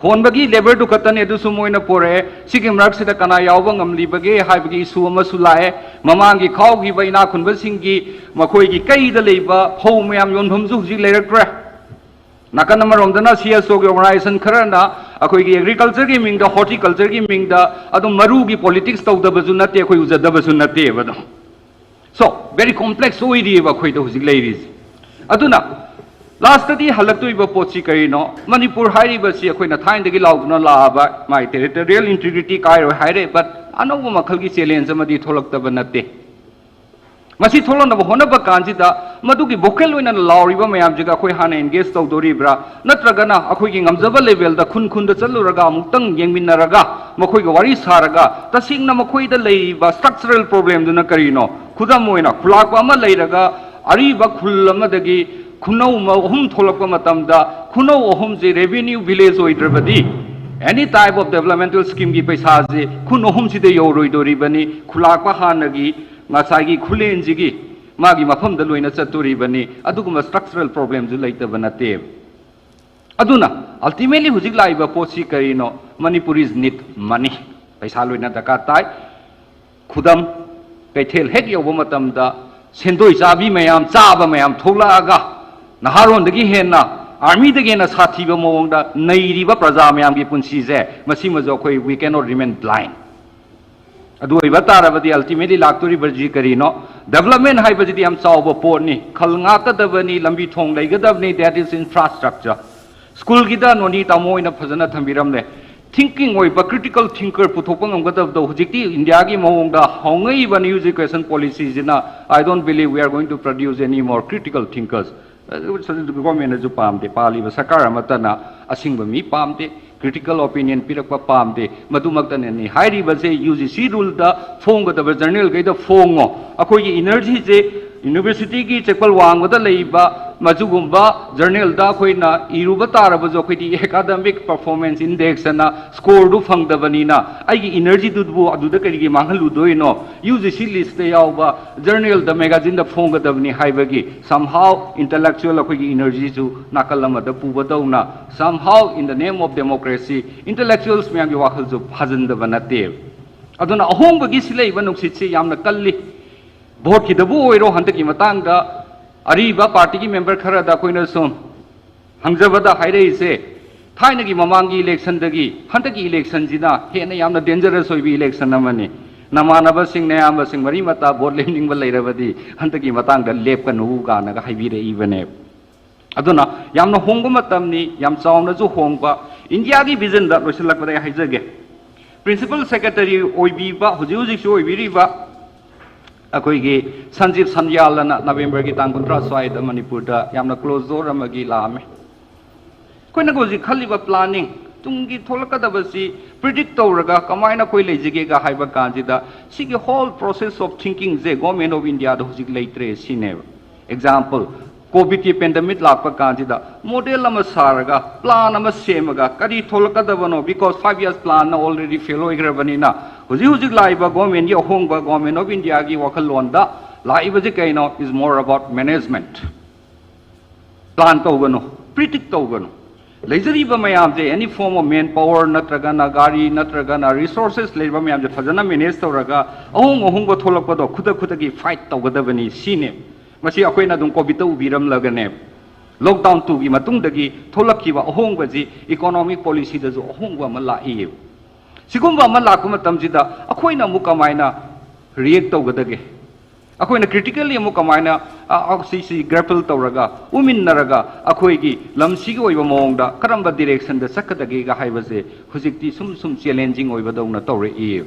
ꯍꯣꯟꯕꯒꯤ ꯂꯦꯕꯔꯗꯨ ꯈꯛꯇꯅꯦ, ꯑꯗꯨꯁꯨ ꯃꯣꯏꯅ ꯄꯣꯔꯛꯑꯦ꯫ ꯁꯤꯒꯤ ꯃꯔꯛꯁꯤꯗ ꯀꯅꯥ ꯌꯥꯎꯕ ꯉꯝꯂꯤꯕꯒꯦ ꯍꯥꯏꯕꯒꯤ ꯏꯁꯨ ꯑꯃꯁꯨ ꯂꯥꯛꯑꯦ꯫ ꯃꯃꯥꯡꯒꯤ ꯈꯥꯎꯈꯤꯕ ꯏꯅꯥꯛ ꯈꯨꯟꯕꯁꯤꯡꯒꯤ ꯃꯈꯣꯏꯒꯤ ꯀꯩꯗ ꯂꯩꯕ ꯐꯧ ꯃꯌꯥꯝ ꯌꯣꯟꯐꯝꯁꯨ ꯍꯧꯖꯤꯛ ꯂꯩꯔꯛꯇ꯭ꯔꯦ꯫ ꯅꯥꯀꯟ ꯑꯃꯔꯣꯝꯗꯅ ꯁꯤ ꯑꯦꯁ ꯑꯣꯒꯤ ꯑꯣꯔꯒꯅꯥꯏꯖꯦꯁꯟ ꯈꯔꯅ ꯑꯩꯈꯣꯏꯒꯤ ꯑꯦꯒ꯭ꯔꯤꯀꯜꯆꯔꯒꯤ ꯃꯤꯡꯗ, ꯍꯣꯔꯇꯤꯀꯜꯆꯔꯒꯤ ꯃꯤꯡꯗ ꯑꯗꯨꯝ ꯃꯔꯨꯒꯤ ꯄꯣꯂꯤꯇꯤꯛꯁ ꯇꯧꯗꯕꯁꯨ ꯅꯠꯇꯦ, ꯑꯩꯈꯣꯏ ꯎꯖꯗꯕꯁꯨ ꯅꯠꯇꯦꯕ ꯑꯗꯨꯝ꯫ ꯁꯣ ꯚꯦꯔꯤ ꯀꯣꯝꯄ꯭ꯂꯦꯛꯁ ꯑꯣꯏꯔꯤꯑꯕ ꯑꯩꯈꯣꯏꯗ ꯍꯧꯖꯤꯛ ꯂꯩꯔꯤꯁꯦ꯫ ꯑꯗꯨꯅ ꯂꯥꯁꯇꯗꯤ ꯍꯜꯂꯛꯇꯣꯏꯕ ꯄꯣꯠꯁꯤ ꯀꯔꯤꯅꯣ? ꯃꯅꯤꯄꯨꯔ ꯍꯥꯏꯔꯤꯕꯁꯤ ꯑꯩꯈꯣꯏꯅ ꯊꯥꯏꯅꯗꯒꯤ ꯂꯥꯎꯗꯨꯅ ꯂꯥꯛꯑꯕ, ꯃꯥꯒꯤ ꯇꯦꯔꯤꯇꯣꯔꯤꯌꯦꯜ ꯏꯟꯇꯤꯒ꯭ꯔꯤꯇꯤ ꯀꯥꯏꯔꯣꯏ ꯍꯥꯏꯔꯦ, ꯕꯠ ꯑꯅꯧꯕ ꯃꯈꯜꯒꯤ ꯆꯦꯂꯦꯟꯖ ꯑꯃꯗꯤ ꯊꯣꯛꯂꯛꯇꯕ ꯅꯠꯇꯦ꯫ ꯃꯁꯤ ꯊꯣꯛꯂꯛꯅꯕ ꯍꯣꯠꯅꯕ ꯀꯥꯟꯁꯤꯗ ꯃꯗꯨꯒꯤ ꯚꯣꯀꯦꯜ ꯑꯣꯏꯅ ꯂꯥꯎꯔꯤꯕ ꯃꯌꯥꯝꯁꯤꯒ ꯑꯩꯈꯣꯏ ꯍꯥꯟꯅ ꯑꯦꯡꯒꯦꯖ ꯇꯧꯗꯣꯔꯤꯕ꯭ꯔꯥ, ꯅꯠꯇ꯭ꯔꯒꯅ ꯑꯩꯈꯣꯏꯒꯤ ꯉꯝꯖꯕ ꯂꯦꯚꯦꯜꯗ ꯈꯨꯟ ꯈꯨꯟꯗ ꯆꯠꯂꯨꯔꯒ ꯑꯃꯨꯛꯇꯪ ꯌꯦꯡꯃꯤꯟꯅꯔꯒ ꯃꯈꯣꯏꯒ ꯋꯥꯔꯤ ꯁꯥꯔꯒ ꯇꯁꯦꯡꯅ ꯃꯈꯣꯏꯗ ꯂꯩꯔꯤꯕ ꯁ꯭ꯇ꯭ꯔꯛꯆꯔꯦꯜ ꯄ꯭ꯔꯣꯕ꯭ꯂꯦꯝꯗꯨꯅ ꯀꯔꯤꯅꯣ? ꯈꯨꯗꯝ ꯑꯣꯏꯅ ꯈꯨꯂꯥꯛꯄ ꯑꯃ ꯂꯩꯔꯒ ꯑꯔꯤꯕ ꯈꯨꯜ ꯑꯃꯗꯒꯤ ꯈꯨꯅꯧ ꯑꯍꯨꯝ ꯊꯣꯛꯂꯛꯄ ꯃꯇꯝꯗ ꯈꯨꯅꯧ ꯑꯍꯨꯝꯁꯤ ꯔꯦꯚꯤꯅ꯭ꯌꯨ ꯚꯤꯂꯦꯖ ꯑꯣꯏꯗ꯭ꯔꯕꯗꯤ any type of developmental scheme ꯒꯤ ꯄꯩꯁꯥꯁꯤ ꯈꯨꯟ ꯑꯍꯨꯝꯁꯤꯗ ꯌꯧꯔꯣꯏꯗꯣꯔꯤꯕꯅꯤ꯫ ꯈꯨꯂꯥꯛꯄ ꯍꯥꯟꯅꯒꯤ ꯉꯁꯥꯏꯒꯤ ꯈꯨꯂꯦꯟꯁꯤꯒꯤ ꯃꯥꯒꯤ ꯃꯐꯝꯗ ꯂꯣꯏꯅ ꯆꯠꯇꯣꯔꯤꯕꯅꯤ꯫ ꯑꯗꯨꯒꯨꯝꯕ ꯁ꯭ꯇ꯭ꯔꯛꯆꯔꯦꯜ ꯄ꯭ꯔꯣꯕ꯭ꯂꯦꯝꯁꯨ ꯂꯩꯇꯕ ꯅꯠꯇꯦꯕ꯫ ꯑꯗꯨꯅ ꯑꯜꯇꯤꯃꯦꯠꯂꯤ ꯍꯧꯖꯤꯛ ꯂꯥꯛꯏꯕ ꯄꯣꯠꯁꯤ ꯀꯔꯤꯅꯣ? Manipur is need money꯫ ꯄꯩꯁꯥ ꯂꯣꯏꯅ ꯗꯔꯀꯥꯔ ꯇꯥꯏ꯫ ꯈꯨꯗꯝ, ꯀꯩꯊꯦꯜ ꯍꯦꯛ ꯌꯧꯕ ꯃꯇꯝꯗ ꯁꯦꯟꯗꯣꯏ ꯆꯥꯕꯤ ꯃꯌꯥꯝ, ꯆꯥꯕ ꯃꯌꯥꯝ ꯊꯣꯛꯂꯛꯑꯒ ꯅꯍꯥꯔꯣꯟꯗꯒꯤ ꯍꯦꯟꯅ, ꯑꯥꯔꯃꯤꯗꯒꯤ ꯍꯦꯟꯅ ꯁꯥꯊꯤꯕ ꯃꯑꯣꯡꯗ ꯅꯩꯔꯤꯕ ꯄ꯭ꯔꯖꯥ ꯃꯌꯥꯝꯒꯤ ꯄꯨꯟꯁꯤꯁꯦ, ꯃꯁꯤꯃꯁꯨ ꯑꯩꯈꯣꯏ we cannot remain blind꯫ ꯑꯗꯨ ꯑꯣꯏꯕ ꯇꯥꯔꯕꯗꯤ ꯑꯜꯇꯤꯃꯦꯠꯂꯤ ꯂꯥꯛꯇꯣꯔꯤꯕꯁꯤ ꯀꯔꯤꯅꯣ? ꯗꯦꯕꯂꯞꯃꯦꯟ ꯍꯥꯏꯕꯁꯤꯗꯤ ꯌꯥꯝ ꯆꯥꯎꯕ ꯄꯣꯠꯅꯤ, ꯈꯜ ꯉꯥꯛꯀꯗꯕꯅꯤ, ꯂꯝꯕꯤ ꯊꯣꯡ ꯂꯩꯒꯗꯕꯅꯤ, that is infrastructure꯫ ꯁ꯭ꯀꯨꯜꯒꯤꯗ ꯅꯣꯅꯤ ꯇꯥꯃꯣ ꯍꯣꯏꯅ ꯐꯖꯅ ꯊꯝꯕꯤꯔꯝꯂꯦ꯫ ꯊꯤꯡꯀꯤꯡ ꯑꯣꯏꯕ ꯀ꯭ꯔꯤꯇꯤꯀꯦꯜ ꯊꯤꯡꯀꯔ ꯄꯨꯊꯣꯛꯄ ꯉꯝꯒꯗꯕꯗꯣ ꯍꯧꯖꯤꯛꯇꯤ ꯏꯟꯗꯤꯌꯥꯒꯤ ꯃꯑꯣꯡꯗ ꯍꯧꯅꯔꯤꯕ new education policyꯁꯤꯅ, I don't believe we are going to produce any more critical thinkers. ꯒꯣꯔꯃꯦꯟꯅꯁꯨ ꯄꯥꯝꯗꯦ, ꯄꯥꯜꯂꯤꯕ ꯁꯔꯀꯥꯔ ꯑꯃꯠꯇꯅ ꯑꯁꯤꯡꯕ ꯃꯤ ꯄꯥꯝꯗꯦ, ꯀ꯭ꯔꯤꯇꯤꯀꯦꯜ ꯑꯣꯄꯤꯅꯤꯌꯟ ꯄꯤꯔꯛꯄ ꯄꯥꯝꯗꯦ꯫ ꯃꯗꯨꯃꯛꯇꯅꯅꯤ ꯍꯥꯏꯔꯤꯕꯁꯦ, ꯌꯨ ꯖꯤ ꯁꯤ ꯔꯨꯜꯗ ꯐꯣꯡꯒꯗꯕ ꯖꯔꯅꯦꯜꯈꯩꯗ ꯐꯣꯡꯉꯣ꯫ ꯑꯩꯈꯣꯏꯒꯤ ꯏꯅꯔꯖꯤꯁꯦ ꯌꯨꯅꯤꯚꯔꯁꯤꯇꯤꯒꯤ ꯆꯦꯛꯄꯜ ꯋꯥꯡꯃꯗ ꯂꯩꯕ ꯃꯗꯨꯒꯨꯝꯕ ꯖꯔꯅꯦꯜꯗ ꯑꯩꯈꯣꯏꯅ ꯏꯔꯨꯕ ꯇꯥꯔꯕꯁꯨ, ꯑꯩꯈꯣꯏꯗꯤ academic performance index ꯑꯅ ꯁ꯭ꯀꯣꯔꯗꯨ ꯐꯪꯗꯕꯅꯤꯅ, ꯑꯩꯒꯤ ꯏꯅꯔꯖꯤꯗꯨꯕꯨ ꯑꯗꯨꯗ ꯀꯔꯤꯒꯤ ꯃꯥꯡꯍꯜꯂꯨꯗꯣꯏꯅꯣ? ꯌꯨ ꯖꯤ ꯁꯤ ꯂꯤꯁꯇ ꯌꯥꯎꯕ ꯖꯔꯅꯦꯜꯗ, ꯃꯦꯒꯥꯖꯤꯟꯗ ꯐꯣꯡꯒꯗꯕꯅꯤ ꯍꯥꯏꯕꯒꯤ somehow intellectual ꯑꯩꯈꯣꯏꯒꯤ ꯏꯅꯔꯖꯤꯁꯨ ꯅꯥꯀꯜ ꯑꯃꯗ ꯄꯨꯕꯗꯧꯅ, somehow in the name of democracy intellectuals ꯃꯌꯥꯝꯒꯤ ꯋꯥꯈꯜꯁꯨ ꯐꯥꯖꯤꯟꯗꯕ ꯅꯠꯇꯦ꯫ ꯑꯗꯨꯅ ꯑꯍꯣꯡꯕꯒꯤ ꯁꯤꯜꯂꯛꯏꯕ ꯅꯨꯡꯁꯤꯠꯁꯤ ꯌꯥꯝꯅ ꯀꯜꯂꯤ꯫ ꯚꯣꯠꯀꯤꯗꯕꯨ ꯑꯣꯏꯔꯣ, ꯍꯟꯗꯛꯀꯤ ꯃꯇꯥꯡꯗ ꯑꯔꯤꯕ ꯄꯥꯔꯇꯤꯒꯤ ꯃꯦꯝꯕꯔ ꯈꯔꯗ ꯑꯩꯈꯣꯏꯅ ꯁꯨꯝ ꯍꯪꯖꯕꯗ ꯍꯥꯏꯔꯛꯏꯁꯦ, ꯊꯥꯏꯅꯒꯤ ꯃꯃꯥꯡꯒꯤ ꯏꯂꯦꯛꯁꯟꯗꯒꯤ ꯍꯟꯗꯛꯀꯤ ꯏꯂꯦꯛꯁꯟꯁꯤꯅ ꯍꯦꯟꯅ ꯌꯥꯝꯅ ꯗꯦꯟꯖꯔꯁ ꯑꯣꯏꯕ ꯏꯂꯦꯛꯁꯟ ꯑꯃꯅꯤ꯫ ꯅꯃꯥꯟꯅꯕꯁꯤꯡ, ꯅꯌꯥꯝꯕꯁꯤꯡ, ꯃꯔꯤ ꯃꯇꯥ ꯚꯣꯠ ꯂꯦꯞꯅꯤꯡꯕ ꯂꯩꯔꯕꯗꯤ ꯍꯟꯗꯛꯀꯤ ꯃꯇꯥꯡꯗ ꯂꯦꯞꯀꯅꯨ ꯀꯥꯏꯅꯒ ꯍꯥꯏꯕꯤꯔꯛꯏꯕꯅꯦꯕ꯫ ꯑꯗꯨꯅ ꯌꯥꯝꯅ ꯍꯣꯡꯕ ꯃꯇꯝꯅꯤ, ꯌꯥꯝ ꯆꯥꯎꯅꯁꯨ ꯍꯣꯡꯕ꯫ ꯏꯟꯗꯤꯌꯥꯒꯤ ꯚꯤꯖꯟꯗ ꯂꯣꯏꯁꯤꯜꯂꯛꯄꯗ ꯑꯩ ꯍꯥꯏꯖꯒꯦ, ꯄ꯭ꯔꯤꯟꯁꯤꯄꯜ ꯁꯦꯀ꯭ꯔꯦꯇꯔꯤ ꯑꯣꯏꯕꯤꯕ, ꯍꯧꯖꯤꯛ ꯍꯧꯖꯤꯛꯁꯨ ꯑꯣꯏꯕꯤꯔꯤꯕ ꯑꯩꯈꯣꯏꯒꯤ ꯁꯟꯖꯤꯞ ꯁꯟꯌꯥꯜ ꯑꯅ ꯅꯕꯦꯝꯕꯔꯒꯤ ꯇꯥꯡ ꯀꯨꯟꯊ꯭ꯔꯥ ꯁ꯭ꯋꯥꯏꯗ ꯃꯅꯤꯄꯨꯔꯗ ꯌꯥꯝꯅ ꯀ꯭ꯂꯣꯖ ꯗꯣꯔ ꯑꯃꯒꯤ ꯂꯥꯛꯑꯝꯃꯤ꯫ ꯑꯩꯈꯣꯏꯅ ꯍꯧꯖꯤꯛ ꯈꯜꯂꯤꯕ ꯄ꯭ꯂꯥꯅꯤꯡ, ꯇꯨꯡꯒꯤ ꯊꯣꯛꯂꯛꯀꯗꯕꯁꯤ ꯄ꯭ꯔꯤꯗꯤꯛ ꯇꯧꯔꯒ ꯀꯃꯥꯏꯅ ꯑꯩꯈꯣꯏ ꯂꯩꯖꯒꯦꯒ ꯍꯥꯏꯕ ꯀꯥꯟꯁꯤꯗ, ꯁꯤꯒꯤ whole process of thinkingꯁꯦ Government of Indiaꯗ ꯍꯧꯖꯤꯛ ꯂꯩꯇ꯭ꯔꯦ ꯁꯤꯅꯦꯕ꯫ ꯑꯦꯛꯖꯥꯝꯄꯜ, ꯀꯣꯚꯤꯗꯀꯤ ꯄꯦꯟꯗꯦꯃꯤꯛ ꯂꯥꯛꯄ ꯀꯥꯟꯁꯤꯗ ꯃꯣꯗꯦꯜ ꯑꯃ ꯁꯥꯔꯒ, ꯄ꯭ꯂꯥꯟ ꯑꯃ ꯁꯦꯝꯃꯒ ꯀꯔꯤ ꯊꯣꯛꯂꯛꯀꯗꯕꯅꯣ, because five years planꯅ already fail ꯑꯣꯏꯈ꯭ꯔꯕꯅꯤꯅ, ꯍꯧꯖꯤꯛ ꯍꯧꯖꯤꯛ ꯂꯥꯛꯏꯕ ꯒꯣꯔꯃꯦꯟꯒꯤ ꯑꯍꯣꯡꯕ, Government of Indiaꯒꯤ ꯋꯥꯈꯜꯂꯣꯟꯗ ꯂꯥꯛꯏꯕꯁꯤ ꯀꯩꯅꯣ? Is more about management꯫ Plan ꯇꯧꯒꯅꯨ, ꯄ꯭ꯔꯤꯗꯤꯛ ꯇꯧꯒꯅꯨ꯫ ꯂꯩꯖꯔꯤꯕ ꯃꯌꯥꯝꯁꯦ, any form of man power ꯅꯠꯇ꯭ꯔꯒꯅ ꯒꯥꯔꯤ ꯅꯠꯇ꯭ꯔꯒꯅ resources ꯂꯩꯔꯤꯕ ꯃꯌꯥꯝꯁꯦ ꯐꯖꯅ ꯃꯦꯅꯦꯖ ꯇꯧꯔꯒ ꯑꯍꯣꯡ ꯑꯍꯣꯡꯕ ꯊꯣꯛꯂꯛꯄꯗꯣ ꯈꯨꯗꯛ ꯈꯨꯗꯛꯀꯤ ꯐꯥꯏꯠ ꯇꯧꯒꯗꯕꯅꯤ ꯁꯤꯅꯦ꯫ ꯃꯁꯤ ꯑꯩꯈꯣꯏꯅ ꯑꯗꯨꯝ ꯀꯣꯚꯤꯗꯇ ꯎꯕꯤꯔꯝꯂꯒꯅꯦ, ꯂꯣꯛꯗꯥꯎꯟ ꯇꯨꯒꯤ ꯃꯇꯨꯡꯗꯒꯤ ꯊꯣꯛꯂꯛꯈꯤꯕ ꯑꯍꯣꯡꯕꯁꯤ economic policyꯗꯁꯨ ꯑꯍꯣꯡꯕ ꯑꯃ ꯂꯥꯛꯏ꯫ ꯁꯤꯒꯨꯝꯕ ꯑꯃ ꯂꯥꯛꯄ ꯃꯇꯝꯁꯤꯗ ꯑꯩꯈꯣꯏꯅ ꯑꯃꯨꯛ ꯀꯃꯥꯏꯅ ꯔꯤꯌꯦꯛ ꯇꯧꯒꯗꯒꯦ? ꯑꯩꯈꯣꯏꯅ critically ꯑꯃꯨꯛ ꯀꯃꯥꯏꯅ, ꯑ, ꯑ, ꯁꯤꯁꯤ grapple ꯇꯧꯔꯒ, ꯎꯃꯤꯟꯅꯔꯒ, ꯑꯩꯈꯣꯏꯒꯤ ꯂꯝꯁꯤꯒꯤ ꯑꯣꯏꯕ ꯃꯑꯣꯡꯗ ꯀꯔꯝꯕ directionꯗ ꯆꯠꯀꯗꯒꯦꯒ ꯍꯥꯏꯕꯁꯦ ꯍꯧꯖꯤꯛꯇꯤ ꯁꯨꯝ ꯁꯨꯝ challenging ꯑꯣꯏꯕꯗꯧꯅ ꯇꯧꯔꯛꯏ꯫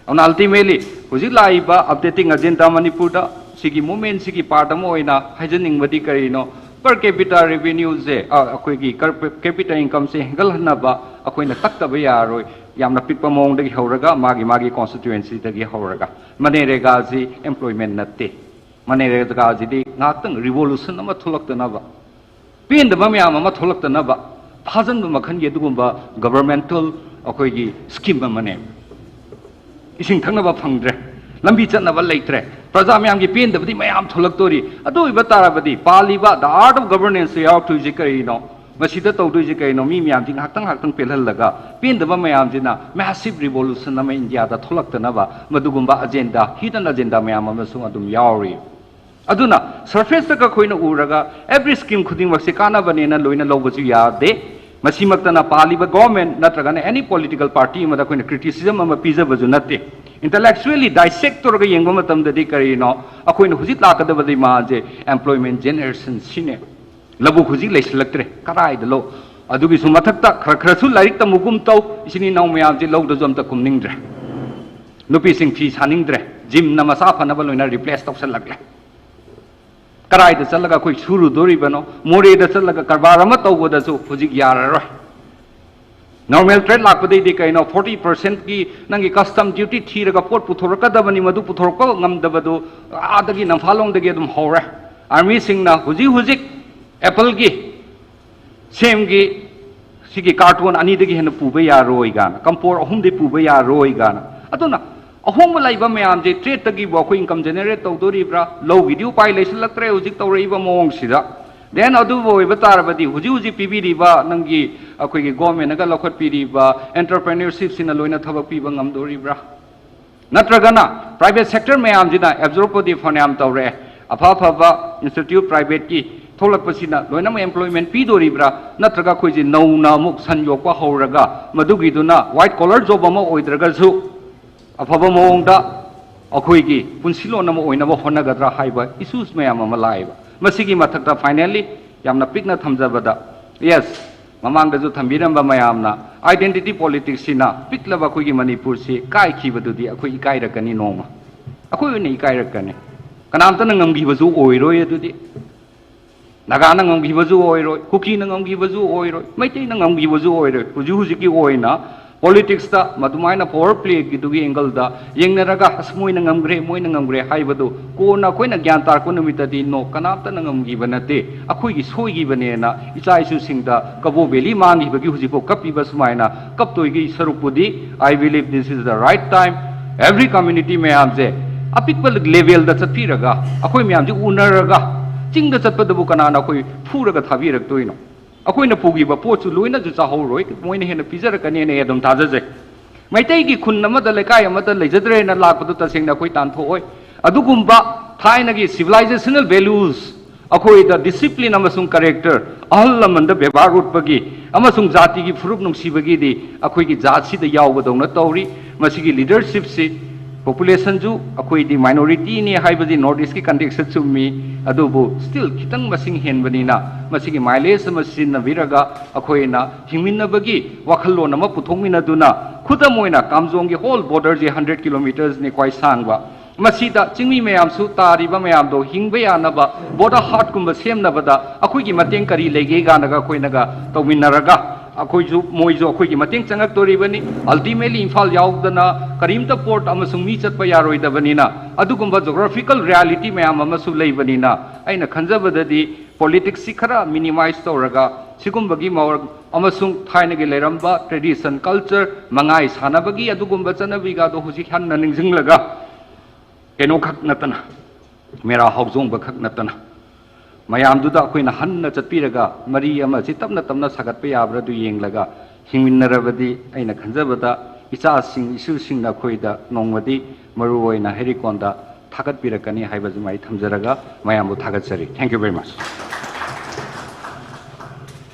ꯑꯗꯨꯅ ultimately ꯍꯧꯖꯤꯛ ꯂꯥꯛꯏꯕ Updating Agenda ꯃꯅꯤꯄꯨꯔꯗ ꯁꯤꯒꯤ movementꯁꯤꯒꯤ part ꯑꯃ ꯑꯣꯏꯅ ꯍꯥꯏꯖꯅꯤꯡꯕꯗꯤ ꯀꯔꯤꯅꯣ? Per capita revenueꯁꯦ, ꯑ, ꯑꯩꯈꯣꯏꯒꯤ per capita incomeꯁꯦ ꯍꯦꯟꯒꯠꯍꯟꯅꯕ ꯑꯩꯈꯣꯏꯅ ꯇꯛꯇꯕ ꯌꯥꯔꯣꯏ꯫ ꯌꯥꯝꯅ ꯄꯤꯛꯄ ꯃꯑꯣꯡꯗꯒꯤ ꯍꯧꯔꯒ, ꯃꯥꯒꯤ ꯃꯥꯒꯤ constituencyꯗꯒꯤ ꯍꯧꯔꯒ꯫ ꯃꯅꯦꯔꯦꯒꯥꯁꯤ employment ꯅꯠꯇꯦ꯫ ꯃꯅꯦꯔꯦꯒꯥꯁꯤꯗꯤ ꯉꯥꯏꯍꯥꯛꯇꯪ revolution ꯑꯃ ꯊꯣꯛꯂꯛꯇꯅꯕ, ꯄꯦꯟꯗꯕ ꯃꯌꯥꯝ ꯑꯃ ꯊꯣꯛꯂꯛꯇꯅꯕ ꯊꯥꯖꯟꯕ ꯃꯈꯜꯒꯤ ꯑꯗꯨꯒꯨꯝꯕ governmental ꯑꯩꯈꯣꯏꯒꯤ scheme ꯑꯃꯅꯦ꯫ ꯏꯁꯤꯡ ꯊꯛꯅꯕ ꯐꯪꯗ꯭ꯔꯦ, ꯂꯝꯕꯤ ꯆꯠꯅꯕ ꯂꯩꯇ꯭ꯔꯦ, ꯄ꯭ꯔꯖꯥ ꯃꯌꯥꯝꯒꯤ ꯄꯦꯟꯗꯕꯗꯤ ꯃꯌꯥꯝ ꯊꯣꯛꯂꯛꯇꯣꯔꯤ꯫ ꯑꯗꯨ ꯑꯣꯏꯕ ꯇꯥꯔꯕꯗꯤ ꯄꯥꯜꯂꯤꯕ the art of governance ꯌꯥꯎꯔꯛꯇꯣꯏꯁꯦ ꯀꯔꯤꯅꯣ? ꯃꯁꯤꯗ ꯇꯧꯗꯣꯏꯁꯦ ꯀꯔꯤꯅꯣ? ꯃꯤ ꯃꯌꯥꯝꯁꯤ ꯉꯥꯏꯍꯥꯛꯇꯪ ꯉꯥꯏꯍꯥꯛꯇꯪ ꯄꯦꯜꯍꯜꯂꯒ ꯄꯦꯟꯗꯕ ꯃꯌꯥꯝꯁꯤꯅ massive revolution ꯑꯃ ꯏꯟꯗꯤꯌꯥꯗ ꯊꯣꯛꯂꯛꯇꯅꯕ ꯃꯗꯨꯒꯨꯝꯕ agenda, hidden agenda ꯃꯌꯥꯝ ꯑꯃꯁꯨ ꯑꯗꯨꯝ ꯌꯥꯎꯔꯤ꯫ ꯑꯗꯨꯅ surfaceꯇ ꯑꯩꯈꯣꯏꯅ ꯎꯔꯒ every scheme ꯈꯨꯗꯤꯡꯃꯛꯁꯦ ꯀꯥꯟꯅꯕꯅꯦꯅ ꯂꯣꯏꯅ ꯂꯧꯕꯁꯨ ꯌꯥꯗꯦ꯫ ꯃꯁꯤꯃꯛꯇꯅ ꯄꯥꯜꯂꯤꯕ government ꯅꯠꯇ꯭ꯔꯒꯅ any political party ꯑꯃꯗ ꯑꯩꯈꯣꯏꯅ criticism ꯑꯃ ꯄꯤꯖꯕꯁꯨ ꯅꯠꯇꯦ꯫ Intellectually dissect ꯇꯧꯔꯒ ꯌꯦꯡꯕ ꯃꯇꯝꯗꯗꯤ ꯀꯔꯤꯅꯣ? ꯑꯩꯈꯣꯏꯅ ꯍꯧꯖꯤꯛ ꯂꯥꯛꯀꯗꯕ demandꯁꯦ employment generation ꯁꯤꯅꯦ꯫ ꯂꯧꯕꯨꯛ ꯍꯧꯖꯤꯛ ꯂꯩꯁꯤꯜꯂꯛꯇ꯭ꯔꯦ꯫ ꯀꯗꯥꯏꯗ ꯂꯧ? ꯑꯗꯨꯒꯤꯁꯨ ꯃꯊꯛꯇ ꯈꯔ ꯈꯔꯁꯨ ꯂꯥꯏꯔꯤꯛ ꯇꯝꯃꯨꯒꯨꯝ ꯇꯧ, ꯏꯆꯤꯟ ꯏꯅꯥꯎ ꯃꯌꯥꯝꯁꯤ ꯂꯧꯗꯁꯨ ꯑꯝꯇ ꯀꯨꯝꯅꯤꯡꯗ꯭ꯔꯦ꯫ ꯅꯨꯄꯤꯁꯤꯡ ꯐꯤ ꯁꯥꯅꯤꯡꯗ꯭ꯔꯦ, gymꯅ ꯃꯁꯥ ꯐꯅꯕ ꯂꯣꯏꯅ replace ꯇꯧꯁꯜꯂꯛꯂꯦ꯫ ꯀꯗꯥꯏꯗ ꯆꯠꯂꯒ ꯑꯩꯈꯣꯏ ꯁꯨꯔꯨꯗꯣꯔꯤꯕꯅꯣ? ꯃꯣꯔꯦꯗ ꯆꯠꯂꯒ ꯀꯔꯕꯥꯔ ꯑꯃ ꯇꯧꯕꯗꯁꯨ ꯍꯧꯖꯤꯛ ꯌꯥꯔꯔꯣꯏ꯫ Normal trade ꯂꯥꯛꯄꯗꯩꯗꯤ ꯀꯩꯅꯣ, forty percentꯀꯤ ꯅꯪꯒꯤ custom duty ꯊꯤꯔꯒ ꯄꯣꯠ ꯄꯨꯊꯣꯔꯛꯀꯗꯕꯅꯤ, ꯃꯗꯨ ꯄꯨꯊꯣꯔꯛꯄ ꯉꯝꯗꯕꯗꯨ ꯑꯥꯗꯒꯤ ꯅꯝꯐꯥꯂꯣꯡꯗꯒꯤ ꯑꯗꯨꯝ ꯍꯧꯔꯦ꯫ Armyꯁꯤꯡꯅ ꯍꯧꯖꯤꯛ ꯍꯧꯖꯤꯛ Appleꯒꯤ ꯁꯦꯝꯒꯤ ꯁꯤꯒꯤ carton ꯑꯅꯤꯗꯒꯤ ꯍꯦꯟꯅ ꯄꯨꯕ ꯌꯥꯔꯣꯏ ꯀꯥꯏꯅ, ꯀꯝꯄꯣꯔ ꯑꯍꯨꯝꯗꯤ ꯄꯨꯕ ꯌꯥꯔꯣꯏ ꯀꯥꯏꯅ꯫ ꯑꯗꯨꯅ ꯑꯍꯣꯡꯕ ꯂꯩꯕ ꯃꯌꯥꯝꯁꯦ tradeꯇꯒꯤꯕꯨ ꯑꯩꯈꯣꯏ income generate ꯇꯧꯗꯣꯔꯤꯕ꯭ꯔꯥ? ꯂꯧꯒꯤꯗꯤ ꯎꯄꯥꯏ ꯂꯩꯁꯤꯜꯂꯛꯇ꯭ꯔꯦ ꯍꯧꯖꯤꯛ ꯇꯧꯔꯛꯏꯕ ꯃꯑꯣꯡꯁꯤꯗ꯫ Then ꯑꯗꯨꯕꯨ ꯑꯣꯏꯕ ꯇꯥꯔꯕꯗꯤ ꯍꯧꯖꯤꯛ ꯍꯧꯖꯤꯛ ꯄꯤꯕꯤꯔꯤꯕ ꯅꯪꯒꯤ ꯑꯩꯈꯣꯏꯒꯤ governmentꯅꯒ ꯂꯧꯈꯠꯄꯤꯔꯤꯕ entrepreneurshipꯁꯤꯅ ꯂꯣꯏꯅ ꯊꯕꯛ ꯄꯤꯕ ꯉꯝꯗꯣꯔꯤꯕ꯭ꯔꯥ? ꯅꯠꯇ꯭ꯔꯒꯅ private sector ꯃꯌꯥꯝꯁꯤꯅ absorb ꯄꯨꯗꯤ ꯐꯅꯌꯥꯝ ꯇꯧꯔꯛꯑꯦ, ꯑꯐ ꯑꯐꯕ institute privateꯀꯤ ꯊꯣꯛꯂꯛꯄꯁꯤꯅ ꯂꯣꯏꯅꯃꯛ employment ꯄꯤꯗꯣꯔꯤꯕ꯭ꯔꯥ? ꯅꯠꯇ꯭ꯔꯒ ꯑꯩꯈꯣꯏꯁꯦ ꯅꯧꯅ ꯑꯃꯨꯛ ꯁꯟ ꯌꯣꯛꯄ ꯍꯧꯔꯒ ꯃꯗꯨꯒꯤꯗꯨꯅ white collar job ꯑꯃ ꯑꯣꯏꯗ꯭ꯔꯒꯁꯨ ꯑꯐꯕ ꯃꯑꯣꯡꯗ ꯑꯩꯈꯣꯏꯒꯤ ꯄꯨꯟꯁꯤꯂꯣꯟ ꯑꯃ ꯑꯣꯏꯅꯕ ꯍꯣꯠꯅꯒꯗ꯭ꯔꯥ ꯍꯥꯏꯕ issues ꯃꯌꯥꯝ ꯑꯃ ꯂꯥꯛꯑꯦꯕ꯫ ꯃꯁꯤꯒꯤ ꯃꯊꯛꯇ finally ꯌꯥꯝꯅ ꯄꯤꯛꯅ ꯊꯝꯖꯕꯗ, yes, ꯃꯃꯥꯡꯗꯁꯨ ꯊꯝꯕꯤꯔꯝꯕ ꯃꯌꯥꯝꯅ identity politicsꯁꯤꯅ ꯄꯤꯛꯂꯕ ꯑꯩꯈꯣꯏꯒꯤ ꯃꯅꯤꯄꯨꯔꯁꯤ ꯀꯥꯏꯈꯤꯕꯗꯨꯗꯤ ꯑꯩꯈꯣꯏ ꯏꯀꯥꯏꯔꯛꯀꯅꯤ ꯅꯣꯡꯃ꯫ ꯑꯩꯈꯣꯏ ꯑꯣꯏꯅ ꯏꯀꯥꯏꯔꯛꯀꯅꯤ꯫ ꯀꯅꯥꯝꯇꯅ ꯉꯝꯈꯤꯕꯁꯨ ꯑꯣꯏꯔꯣꯏ ꯑꯗꯨꯗꯤ꯫ ꯅꯥꯒꯥꯅ ꯉꯝꯈꯤꯕꯁꯨ ꯑꯣꯏꯔꯣꯏ, ꯀꯨꯀꯤꯅ ꯉꯝꯈꯤꯕꯁꯨ ꯑꯣꯏꯔꯣꯏ, ꯃꯩꯇꯩꯅ ꯉꯝꯈꯤꯕꯁꯨ ꯑꯣꯏꯔꯣꯏ꯫ ꯍꯧꯖꯤꯛ ꯍꯧꯖꯤꯛꯀꯤ ꯑꯣꯏꯅ politicsꯇ ꯃꯗꯨꯃꯥꯏꯅ power playꯒꯤꯗꯨꯒꯤ angleꯗ ꯌꯦꯡꯅꯔꯒ, "ꯑꯁ, ꯃꯣꯏꯅ ꯉꯝꯈ꯭ꯔꯦ, ꯃꯣꯏꯅ ꯉꯝꯈ꯭ꯔꯦ" ꯍꯥꯏꯕꯗꯨ ꯀꯣꯟꯅ ꯑꯩꯈꯣꯏꯅ ꯒ꯭ꯌꯥꯟ ꯇꯥꯔꯛꯄ ꯅꯨꯃꯤꯠꯇꯗꯤ, "No, ꯀꯅꯥꯝꯇꯅ ꯉꯝꯈꯤꯕ ꯅꯠꯇꯦ, ꯑꯩꯈꯣꯏꯒꯤ ꯁꯣꯏꯈꯤꯕꯅꯦꯅ" ꯏꯆꯥ ꯏꯁꯨꯁꯤꯡꯗ ꯀꯕꯣ ꯚꯦꯂꯤ ꯃꯥꯡꯈꯤꯕꯒꯤ ꯍꯧꯖꯤꯛꯐꯥꯎ ꯀꯞꯄꯤꯕ ꯁꯨꯃꯥꯏꯅ ꯀꯞꯇꯣꯏꯒꯤ ꯁꯔꯨꯛꯄꯨꯗꯤ, I believe this is the right time. Every community ꯃꯌꯥꯝꯁꯦ ꯑꯄꯤꯛꯄ levelꯗ ꯆꯠꯄꯤꯔꯒ, ꯑꯩꯈꯣꯏ ꯃꯌꯥꯝꯁꯦ ꯎꯅꯔꯒ, ꯆꯤꯡꯗ ꯆꯠꯄꯗꯕꯨ ꯀꯅꯥꯅ ꯑꯩꯈꯣꯏ ꯐꯨꯔꯒ ꯊꯥꯕꯤꯔꯛꯇꯣꯏꯅꯣ? ꯑꯩꯈꯣꯏꯅ ꯄꯨꯈꯤꯕ ꯄꯣꯠꯁꯨ ꯂꯣꯏꯅꯁꯨ ꯆꯥꯍꯧꯔꯣꯏ, ꯃꯣꯏꯅ ꯍꯦꯟꯅ ꯄꯤꯖꯔꯛꯀꯅꯤꯅ ꯑꯩ ꯑꯗꯨꯝ ꯊꯥꯖꯖꯩ꯫ ꯃꯩꯇꯩꯒꯤ ꯈꯨꯟ ꯑꯃꯗ, ꯂꯩꯀꯥꯏ ꯑꯃꯗ ꯂꯩꯖꯗ꯭ꯔꯦꯅ ꯂꯥꯛꯄꯗꯨ ꯇꯁꯦꯡꯅ ꯑꯩꯈꯣꯏ ꯇꯥꯟꯊꯣꯛꯑꯣꯏ꯫ ꯑꯗꯨꯒꯨꯝꯕ ꯊꯥꯏꯅꯒꯤ civilizational values, ꯑꯩꯈꯣꯏꯗ discipline ꯑꯃꯁꯨꯡ character, ꯑꯍꯜ ꯂꯃꯟꯗ ꯕꯦꯕꯥꯔ ꯎꯠꯄꯒꯤ ꯑꯃꯁꯨꯡ ꯖꯥꯇꯤꯒꯤ ꯐꯨꯔꯨꯞ ꯅꯨꯡꯁꯤꯕꯒꯤꯗꯤ ꯑꯩꯈꯣꯏꯒꯤ ꯖꯥꯠꯁꯤꯗ ꯌꯥꯎꯕꯗꯧꯅ ꯇꯧꯔꯤ꯫ ꯃꯁꯤꯒꯤ leadershipꯁꯤ, populationꯁꯨ ꯑꯩꯈꯣꯏꯗꯤ minorityꯅꯤ ꯍꯥꯏꯕꯗꯤ North Eastꯀꯤ contextꯇ ꯆꯨꯝꯃꯤ, ꯑꯗꯨꯕꯨ still ꯈꯤꯇꯪ ꯃꯁꯤꯡ ꯍꯦꯟꯕꯅꯤꯅ, ꯃꯁꯤꯒꯤ mileage ꯑꯃ ꯁꯤꯖꯤꯟꯅꯕꯤꯔꯒ ꯑꯩꯈꯣꯏꯅ ꯍꯤꯡꯃꯤꯟꯅꯕꯒꯤ ꯋꯥꯈꯜꯂꯣꯟ ꯑꯃ ꯄꯨꯊꯣꯛꯃꯤꯟꯅꯗꯨꯅ, ꯈꯨꯗꯝ ꯑꯣꯏꯅ ꯀꯥꯝꯖꯣꯡꯒꯤ whole borderꯁꯦ hundred kilometersꯅꯤ ꯈ꯭ꯋꯥꯏ ꯁꯥꯡꯕ꯫ ꯃꯁꯤꯗ ꯆꯤꯡꯃꯤ ꯃꯌꯥꯝꯁꯨ, ꯇꯥꯔꯤꯕ ꯃꯌꯥꯝꯗꯣ ꯍꯤꯡꯕ ꯌꯥꯅꯕ border heartꯀꯨꯝꯕ ꯁꯦꯝꯅꯕꯗ ꯑꯩꯈꯣꯏꯒꯤ ꯃꯇꯦꯡ ꯀꯔꯤ ꯂꯩꯒꯦ ꯀꯥꯏꯅꯒ ꯑꯩꯈꯣꯏꯅꯒ ꯇꯧꯃꯤꯟꯅꯔꯒ, ꯑꯩꯈꯣꯏꯁꯨ, ꯃꯣꯏꯁꯨ ꯑꯩꯈꯣꯏꯒꯤ ꯃꯇꯦꯡ ꯆꯪꯉꯛꯇꯣꯔꯤꯕꯅꯤ꯫ Ultimately ꯏꯝꯐꯥꯜ ꯌꯥꯎꯗꯅ ꯀꯔꯤꯝꯇ port ꯑꯃꯁꯨꯡ ꯃꯤ ꯆꯠꯄ ꯌꯥꯔꯣꯏꯗꯕꯅꯤꯅ, ꯑꯗꯨꯒꯨꯝꯕ geographical reality ꯃꯌꯥꯝ ꯑꯃꯁꯨ ꯂꯩꯕꯅꯤꯅ, ꯑꯩꯅ ꯈꯟꯖꯕꯗꯗꯤ politicsꯁꯤ ꯈꯔ minimize ꯇꯧꯔꯒ, ꯁꯤꯒꯨꯝꯕꯒꯤ ꯃꯑꯣꯡ ꯑꯃꯁꯨꯡ ꯊꯥꯏꯅꯒꯤ ꯂꯩꯔꯝꯕ tradition, culture, ꯃꯉꯥꯏ ꯁꯥꯟꯅꯕꯒꯤ ꯑꯗꯨꯒꯨꯝꯕ ꯆꯠꯅꯕꯤꯒꯗꯣ ꯍꯧꯖꯤꯛ ꯍꯟꯅ ꯅꯤꯡꯁꯤꯡꯂꯒ, ꯀꯩꯅꯣꯈꯛ ꯅꯠꯇꯅ, ꯃꯦꯔꯥ ꯍꯥꯎꯖꯣꯡꯕ ꯈꯛ ꯅꯠꯇꯅ, ꯃꯌꯥꯝꯗꯨꯗ ꯑꯩꯈꯣꯏꯅ ꯍꯟꯅ ꯆꯠꯄꯤꯔꯒ ꯃꯔꯤ ꯑꯃꯁꯤ ꯇꯞꯅ ꯇꯞꯅ ꯁꯥꯒꯠꯄ ꯌꯥꯕ꯭ꯔꯥ ꯑꯗꯨ ꯌꯦꯡꯂꯒ ꯍꯤꯡꯃꯤꯟꯅꯔꯕꯗꯤ, ꯑꯩꯅ ꯈꯟꯖꯕꯗ ꯏꯆꯥꯁꯤꯡ ꯏꯁꯨꯁꯤꯡꯅ ꯑꯩꯈꯣꯏꯗ ꯅꯣꯡꯃꯗꯤ ꯃꯔꯨ ꯑꯣꯏꯅ ꯍꯩꯔꯤꯀꯣꯟꯗ ꯊꯥꯒꯠꯄꯤꯔꯛꯀꯅꯤ ꯍꯥꯏꯕꯁꯤꯃ ꯑꯩ ꯊꯝꯖꯔꯒ ꯃꯌꯥꯝꯕꯨ ꯊꯥꯒꯠꯆꯔꯤ꯫ Thank you very much.